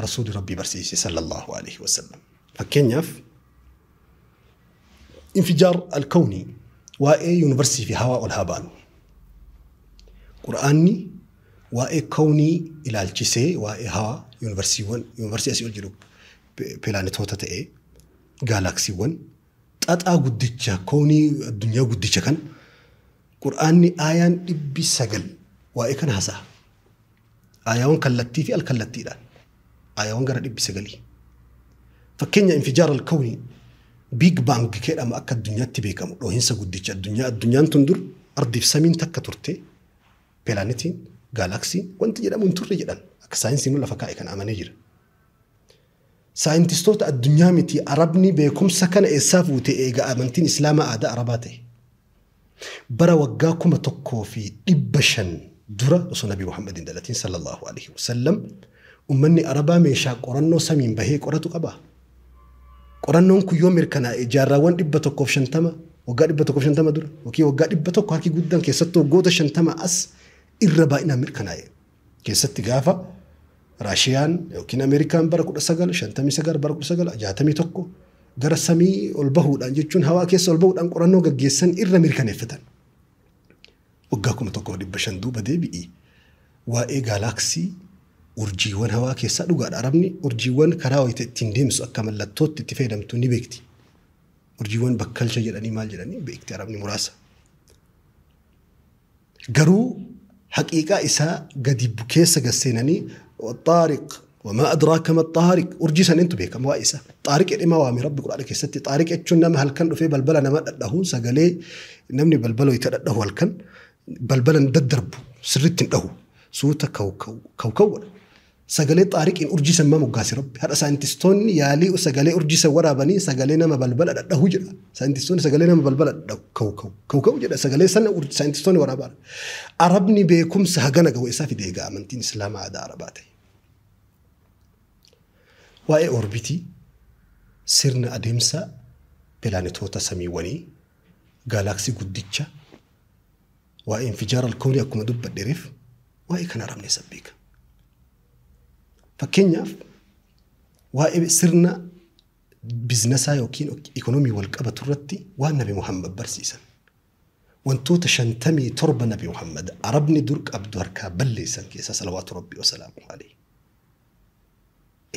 Rasuulli Rabbii barsiise sallallahu alaihi wasallam. Fakkeenyaaf infijaar alkawnii waa'ee yuunivarsiitii fi hawaa ol haa baanu. Qur'aanni waa'ee kawnii ilaalchisee waa'ee hawaa yuunivarsiiwwan yuunivarsiitii asii ol jiru pilaanetoota ta'ee gaalaksiiwwan xaxaa guddicha kawnii addunyaa guddicha kan Qur'aanni aayaan 900 waa'ee kana haasa'a. Aayaawwan kallattii fi alkallattiidhaan. Aayaawwan gara 900. Fakkeenya infijaar alkawnii Big Bang jedhama akka addunyaatti beekamu dhohiinsa guddicha addunyaa addunyaan tun dur ardiif samiin takka turte pilaanetiin gaalaksiin wanti jedhamu hin turre jedhan akka saayinsiin lafa kaa'e kan amanee jira. Saayintistoota addunyaa miti Arabni beekumsa kana eessaa fuute eega amantiin Islaamaa aadaa Arabaa ta'e. Bara waggaa 1500 dura osoo Nabi Muhammad hin dhalatin sallallahu alaihi wasallam uummanni Arabaa meeshaa qorannoo samiin bahee qoratu qaba. Qorannoon kun yoo mirkanaa'e jaarraawwan 150 waggaa 150 dura yookiin waggaa 100 harki guddaan keessattuu waggoota 50 as irra baay'inaan mirkanaa'e. Keessatti gaafa Raashiyaan yookiin Ameerikaan bara 1959 bara 1961 gara samii ol bahuudhaan jechuun hawaa keessa ol bahuudhaan qorannoo gaggeessan irra mirkaneeffatan. Waggaa 1500 duuba deebi'i waa'ee gaalaksii urjiiwwan hawaa keessaa dhugaadha. Arabni urjiiwwan karaa wayita ittiin deemsu akka mallattootti itti fayyadamtu ni beekti. Urjiiwwan bakkalcha jedhanii maal jedhanii beekti Arabni muraasa. Garuu haqiiqaa isaa gadi keessa gasseenanii xaariq wamaa adraaka ma xaariq urjii saneentu beekama waa'ee isaa. Xaariq jedhee waame Rabbi Qur'aana keessatti xaariq jechuun nama halkan dhufee balbala nama dhadhahu sagalee namni balbala wayita dhadhahu halkan balbala daddarbu sirriitti hin dhahu suuta kawkaw godha. Sagalee xaariqiin urjii san maa moggaase Rabbi. Hadha saayintistoonni yaalii sagalee urjii san waraabanii sagalee nama balbala dhadhahu jedha. Saayintistoonni sagalee nama balbala dhadhahu kawkaw kawkaw jedha sagalee sana saayintistoonni waraabaa. Arabni beekumsa hagana gahu isaa fide egaa amantiin Islaamaa aadaa Arabaa ta'e. Waa'ee orbitii sirna adeemsa pilaanetoota samiiwwanii gaalaksii guddicha waa'ee infijaar alkoonii akkuma dubbadheereef waa'ee kana Arabni isa beeka. Fakkeenyaaf waa'ee sirna biizinasaa yookiin ikonoomii wal qabatu irratti waan Nabi Muhammad barsiisan. Wantoota 57 Nabi Muhammad Arabni dur qabdu harkaa balleessan keessa salawaatu Rabbi wasalaamu alayhi.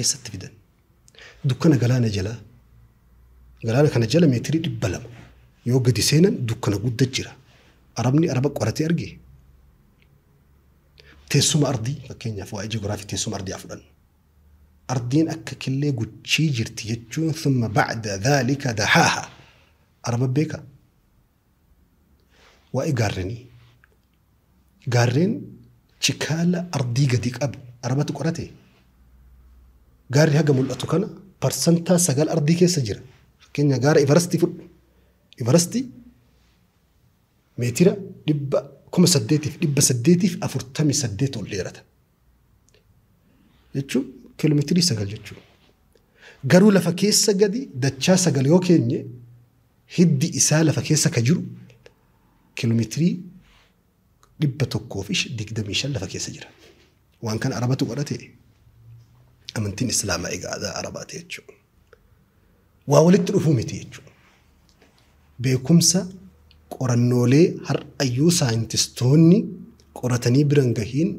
Eessatti fidan? Dukkana galaana jalaa. Galaana kana jala meetirii 200 yoo gadi seenan dukkana guddaa jira. Arabni Araba qoratee arge. Teessuma ardii fakkeenyaaf waa'ee ji'oogiraafii teessuma ardii haa fudhannu. Ardiin akka killee guchii jirti jechuun thumma ba'da dhaalika dahaaha. Araba beeka. Waa'ee gaarrenii. Gaarreen chikaala ardii gadi qabu Arabatu qorate. Gaarri haga mul'atu kana 9% ardii keessa jira. Fakkeenya gaara Ivarastii fudhu. Ivarastii meetira 8,848 ol dheerata. Jechuun kiiloomeetirii 9 jechuudha. Garuu lafa keessa gadi dachaa 9 yoo keenye hiddi isaa lafa keessa ka jiru kiiloomeetirii 125 lafa keessa jira. Waan kana Arabatu godhate amantiin Islaamaa egaa aadaa Arabaati jechuudha. Waa walitti dhufuu miti jechuudha. Beekumsa qorannoolee har'ayyuu saayintistoonni qoratanii biran gahiin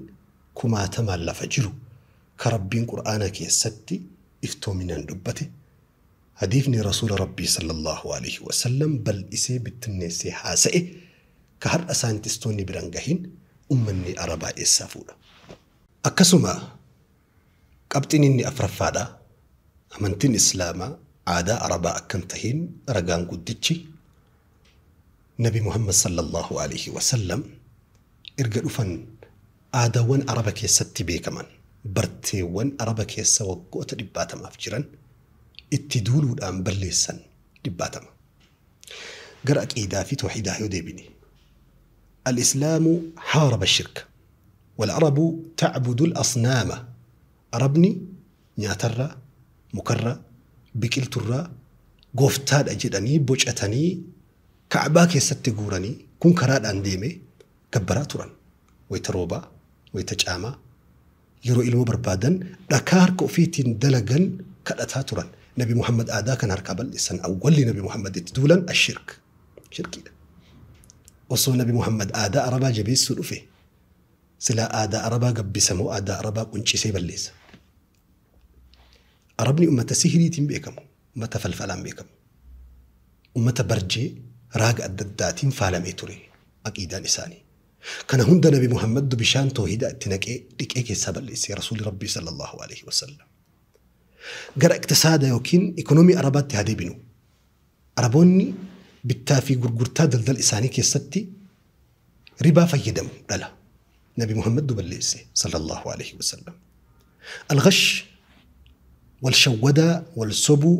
kumaatamaan lafa jiru. Ka Rabbiin Qur'aana keessatti iftoominaan dubbate. Hadiifni Rasuula Rabbii sallallahu alaihi wasallam bal'isee bittinneessee haasa'e ka har'a saayintistoonni biran gahiin ummanni Arabaa eessaa fuudha. Akkasuma qabxiin inni afuraffaadha. Amantiin Islaamaa aadaa Arabaa akka hin tahin ragaan guddichi Nabi Muhammad sallallahu alaihi wasallam erga dhufan aadaawwan Araba keessatti beekaman barteewwan Araba keessa waggoota 100 jiran itti duuluudhaan balleessan 100. Gara aqiidaa fi tawxiidaa yoo deebine al-islaamu haaraba shirka wal-arabu ta'budu al-asnaama. Arabni nyaatarraa, mukarraa, biqilturraa gooftaadha jedhanii bocatanii Ka'baa keessatti guuranii kun karaadhaan deemee gabbaraa turan. Wayita roobaa, wayita caamaa, yeroo ilmoo barbaadan dhakaa harka ofiitiin dalagan kadhataa turan. Nabi Muhammad aadaa kan harkaa balleessan awwalli Nabi Muhammad itti duulan ashirk. Shirkiidha. Osoo Nabi Muhammad aadaa Arabaa jabeessuu dhufe silaa aadaa Arabaa gabbisamoo aadaa Arabaa quncisee balleessa. Arabni ummata sihiriitiin beekamu, ummata falfalaan beekamu, ummata barjee raaga adda addaatiin faalamee ture aqiidaan isaanii. Kana hunda Nabi Muhammad bishaan toohidaa itti naqee dhiqee keessaa balleesse Rasuulli Rabbii sallallahu alaihi wasallam. Gara iqtisaada yookiin ikonoomii Arabaatti haa deebinu. Araboonni bittaa fi gurgurtaa daldala isaanii keessatti ribaa fayyadamu dhala. Nabi Muhammad balleesse sallallahu alaihi wasallam. Al-ghash wal shawwadaa wal sobuu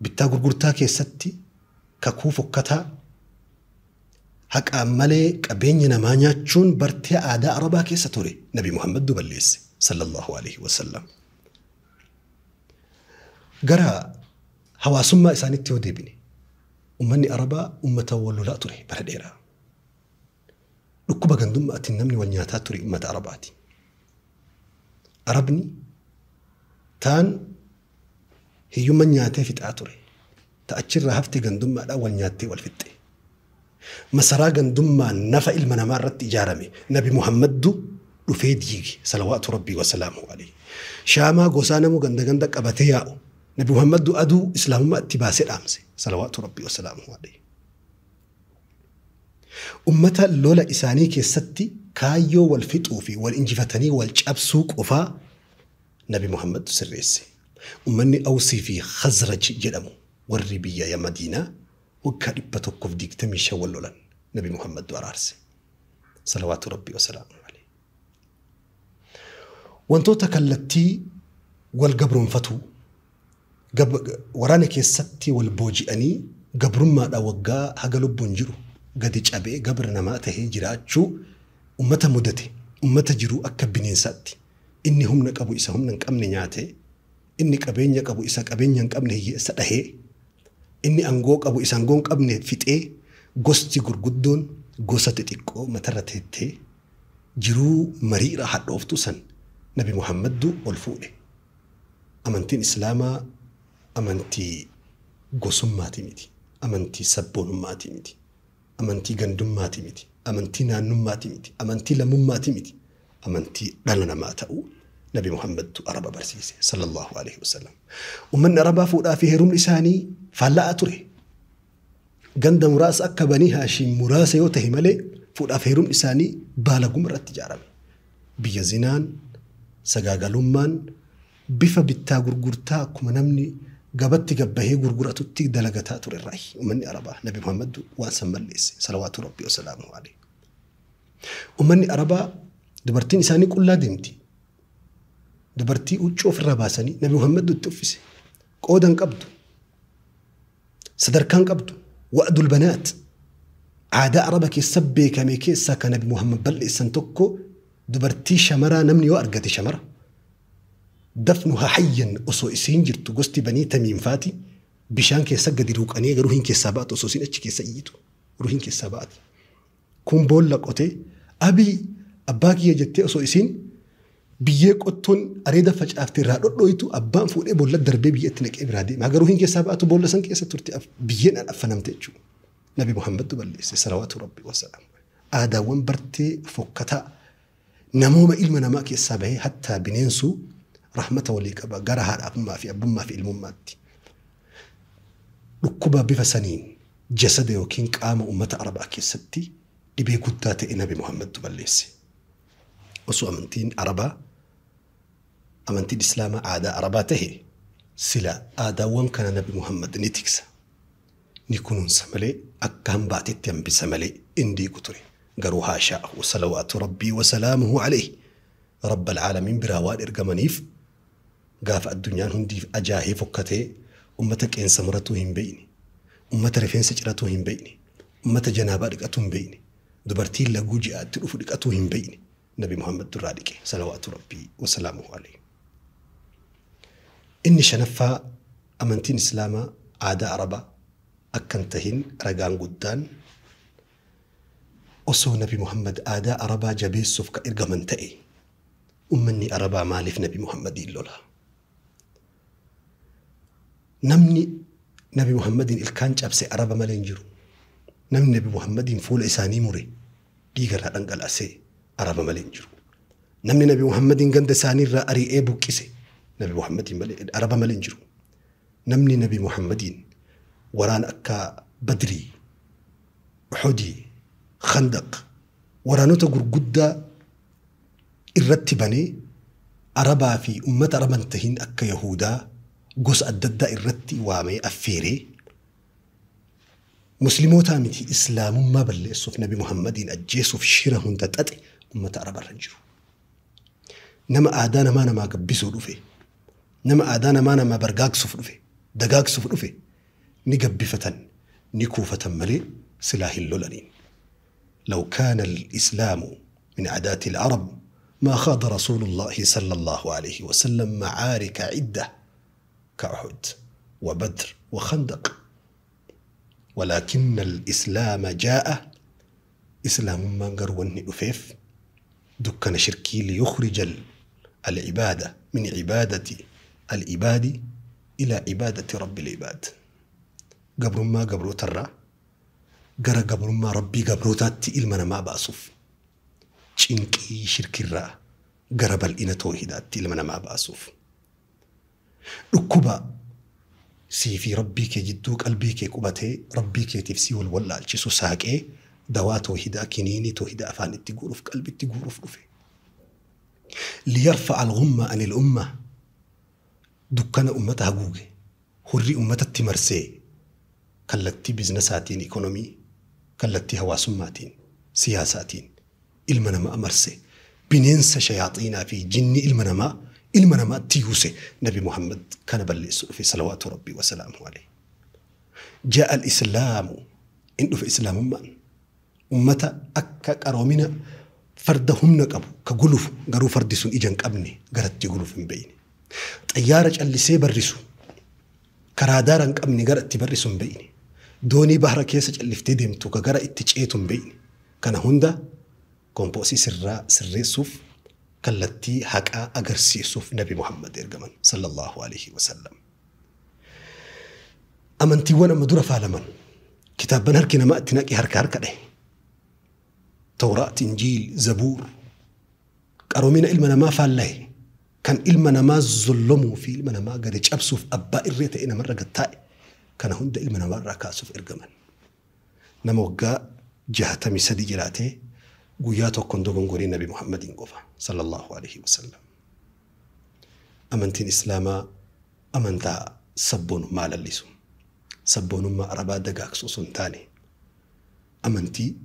bittaa gurgurtaa keessatti kakuu fokkataa haqaan malee qabeenya namaa nyaachuun bartee aadaa Arabaa keessa ture Nabi Muhammad balleesse sallallahu alaihi wasallam. Gara hawaasummaa isaaniitti yoo deebine ummanni Arabaa ummata wal lolaa ture bara dheeraa. Dhukkuba gandummaatiin namni wal nyaataa ture ummata Arabaati. Arabni taan hiyyummaa nyaatee fixaa ture. Ta'achirraa haftee gandummaadhaan wal nyaattee wal fixxe. Masaraa gandummaa nafa ilma namaa irratti ijaarame Nabi Muhammaddu dhufee diige salawaatu Rabbii wasalaamu alayhi. Shaamaa gosaa namuu ganda ganda qabatee yaa'u Nabi Muhammaddu aduu islaamummaa itti baasee dhaamse salawaatu Rabbii wasalaamu alayhi. Ummata lola isaanii keessatti kaayyoo wal fixuu fi wal injifatanii wal cabsuu qofaa Nabi Muhammaddu sirreesse. Ummanni Awsii fi Khazraj jedhamu warri biyya Madiinaa waggaa 125 wal lolan Nabi Muhammaddu araarse. Salawaatu Rabbii wasalaamu alayhi. Wantoota kallattii wal gabroonfatuu waraana keessatti wal booji'anii gabrummaadhaan waggaa haga lubbuun jiru gadi cabee gabra namaa tahee jiraachuu ummata mudate ummata jiru akka bineensaatti inni humna qabu isa humna hin qabne nyaate inni qabeenya qabu isa qabeenya hin qabne hiyyeessa dhahee inni aangoo qabu isa aangoo hin qabne fixee gosti gurguddoon gosa xixiqqoo matarra teettee jiruu mariira hadhooftu san Nabi Muhammaddu ol fuudhe. Amantiin Islaamaa amantii gosummaatii miti. Amantii sabboonummaatii miti. Amantii gandummaatii miti. Amantii naannummaatii miti. Amantii lammummaatii miti. Amantii dhala namaa ta'uu Nabi Muhammadtu Araba barsiise sallallahu alaihi wasallam. Ummanni Arabaa fuudhaa fi heerumni isaanii faalla'aa ture. Ganda muraasa akka Banii Haashim muraasa yoo ta'e malee fuudhaa fi heerumni isaanii baalaguma irratti ijaarame. Biyya zinaan, sagaagalummaan bifa bittaa gurgurtaa akkuma namni gabatti gabbahee gurguratutti dalagataa ture irraayi. Ummanni Arabaa Nabi Muhammad waan san balleesse salawaatu Rabbii wasalaamu alayhi. Ummanni Arabaa dubartiin isaanii qullaa deemti. Dubartii huccuu ofirraa baasanii Nabi Muhammad itti uffise. Qooda hin qabdu. Sadarkaa hin qabdu. Wa'dul banaat. Aadaa Araba keessa beekame keessaa kan Nabi Muhammad balleessan tokko dubartii shamaraa namni yoo argate shamara. Dafnuha hayyan osoo isiin jirtu gosti banii tamiimfaati bishaan keessa gadi ruuqanii ruhiin keessaa ba'atu osoo isiin achi keessa iyyitu ruhiin keessaa ba'ati. Kun boolla qotee abii abbaa kiyya jettee osoo isiin biyyee qottoon areeda facaaftee irraa dhodhooytu abbaan fuudhee boolla darbee biyyatti naqee biraa deema. Haga ruhiin keessaa ba'atu boolla san keessa turte biyyeen affanamte jechuudha. Nabi Muhammadtu balleesse salawaatu rabbi wasalaam. Aadaawwan bartee fokkataa namooma ilma namaa keessaa bahee hattaa bineensuu rahmata walii qaba gara haadha abbummaa fi abbummaa fi ilmummaatti. Dhukkuba bifa saniin jasada yookiin qaama uummata Arabaa keessatti dhibee guddaa ta'e Nabi Muhammadtu balleesse. Osoo amantiin Arabaa amantiin Islaamaa aadaa Arabaa tahe sila aadaawwan kana Nabi Muhammad ni tiksa. Ni kunuunsa malee akka hambaatetti hambisa malee hin diigu ture. Garuu haashaa salawaatu rabbii wasalaamuhu alayhi rabba alcaalamiin biraa waan ergamaniif gaafa addunyaan hundiif ajaa'ee fokkatee ummata qeensa muratuu hin beeyne, ummata rifeensa ciratuu hin beeyne, ummata janaabaa dhiqatuu hin beeyne, dubartiin laguu ji'aatti dhufu dhiqatuu hin beeyne Nabi Muhammad durraa dhiqe salawaatu rabbii wasalaamuhu alayhi. Inni shanaffaa amantiin Islaamaa aadaa Arabaa akkan tahin ragaan guddaan osoo Nabi Muhammad aadaa Arabaa jabeessuuf ka ergaman ta'e ummanni Arabaa maaliif Nabi Muhammadiin lola? Namni Nabi Muhammadiin ilkaan cabse Araba malee hin jiru. Namni Nabi Muhammadiin fuula isaanii mure dhiigarraa dhangalaasee Araba malee hin jiru. Namni Nabi Muhammadiin ganda isaaniirraa ari'ee buqqise Nabi Muhammadiin malee Araba malee hin jiru. Namni Nabi Muhammadiin waraana akka Badrii, Uxudii, Khandaq waraanota gurguddaa irratti banee Arabaa fi uummata Araban tahin akka Yahudaa gosa adda addaa irratti waamee affeeree muslimootaa miti islaamummaa balleessuuf Nabi Muhammadiin ajjeesuuf shira hunda xaxe uummata Arabarra hin jiru. Nama aadaa namaa namaa gabbisuu dhufe, nama aadaa namaa namaa bargaagsuuf dhufe, dagaagsuuf dhufe ni gabbifatan, ni kuufatan malee silaa hin lolaniin. لو كان الإسلام من عادات العرب ما خاض رسول الله صلى الله عليه وسلم معارك عدة كأحد وبدر وخندق، ولكن الإسلام جاء إسلام من قرون أفيف دكان شركي ليخرج العبادة من عبادة العباد إلى عبادة رب العباد. قبر ما قبر ترى قرا قبر ما ربي قبر تاتي إلمنا ما بأسف شنكي شرك الرا قرب الإنا توحيدات إلمنا ما بأسف ركوبا سيفي ربي كي جدوك قلبي كي قبته ربي كي تفسي والولا الشيسو ساكي دواء توحيدا كنيني توحيدا أفان التجورف قلبي التجورف رفي ليرفع الغمة عن الأمة دكان أمتها جوجي هري أمتها التمرسي كلتي بزنساتين إيكونومي كلتي هواسماتين سياساتين إلمنا ما أمرسي بننسى شياطين في جني إلمنا ما تيوسي نبي محمد كان بلس في صلوات ربي وسلامه عليه. جاء الإسلام إنه في إسلام من أمتا أكا كرومنا فردهم نقبو كقلوف قرو فردسون إجان قبني قرأت قلوف من بيني طيارة اللي سيبرسو كرادارا قبني قرأت تبرسون بيني دوني بحر كيسج اللي افتدمتو كقرأت تشيتون بيني كان هوندا كومبوسي سرا سريسوف كالتي حقا أغرسيسوف نبي محمد إرجمان صلى الله عليه وسلم. أمنتي وانا مدورة فعلمن كتاب بنهركنا ما أتناكي هركا هركا ده توراة إنجيل زبور قرومينا إلمنا ما فعل كان إلمنا ما ظلموا في إلمنا ما قد أبسوا في أباء الريت إنا مرة قد كان هند إلمنا مرة كاسف إرجمان نموجا جهة مسدي جلاته قياتو كندو غنغوري نبي محمد قفا صلى الله عليه وسلم. أمنتين إسلاما أمنتا سبون ما لليسو سبون ما أربا دقاك سوسن تاني أمنتي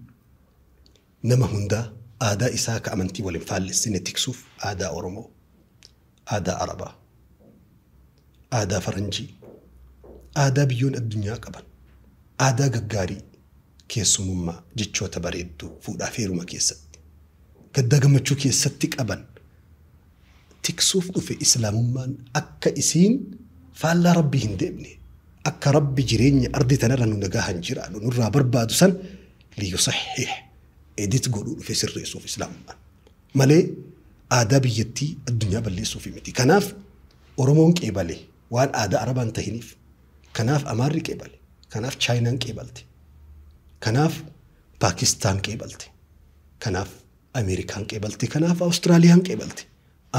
نما هندا آدا إساك أمنتي والإنفال السنة تكسوف آدا أورمو آدا عربا آدا فرنجي آدا بيون الدنيا قبل آدا ققاري keessummaa jechoota bareedduu fuudhaa fi heeruma keessatti gaddaa gammachuu keessatti qaban Tiksuuf dhufe Islaamummaan akka isiin faallaa Rabbii hin deemne, akka Rabbi jireenya ardii tanarra nu nagahan jiraannu nurraa barbaadu san liyusahhih edit godhuu dhufe, sirreessuuf Islaamummaan. Malee aadaa biyyattii addunyaa balleessuuf miti. Kanaaf Oromoon qeebale waan aadaa Arabaan tahiniif. Kanaaf Amaarri qeebale. Kanaaf Chaayinaan qeebalte. Kanaaf Paakistaan qeebalte. Kanaaf Ameerikaan qeebalte. Kanaaf Awustiraaliyaan qeebalte.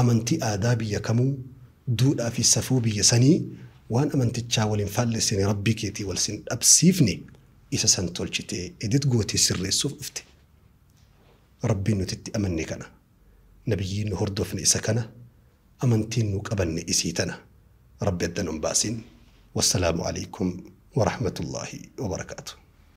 Amantii aadaa biyya kamuu, duudhaa fi safuu biyya sanii waan amantichaa waliin faallessine, Rabbii keetii wal sin dhabsiifne, isa san tolchitee edit gootee sirreessuuf dhufte. Rabbiin nuti itti amanne kana. Nabiyyiin nu hordofne isa kana. Amantiin nu qabanne isii tana. Rabbi adda nun baasin. Wassalaamu alaikum wa rahmatullaahi wa barakaatu.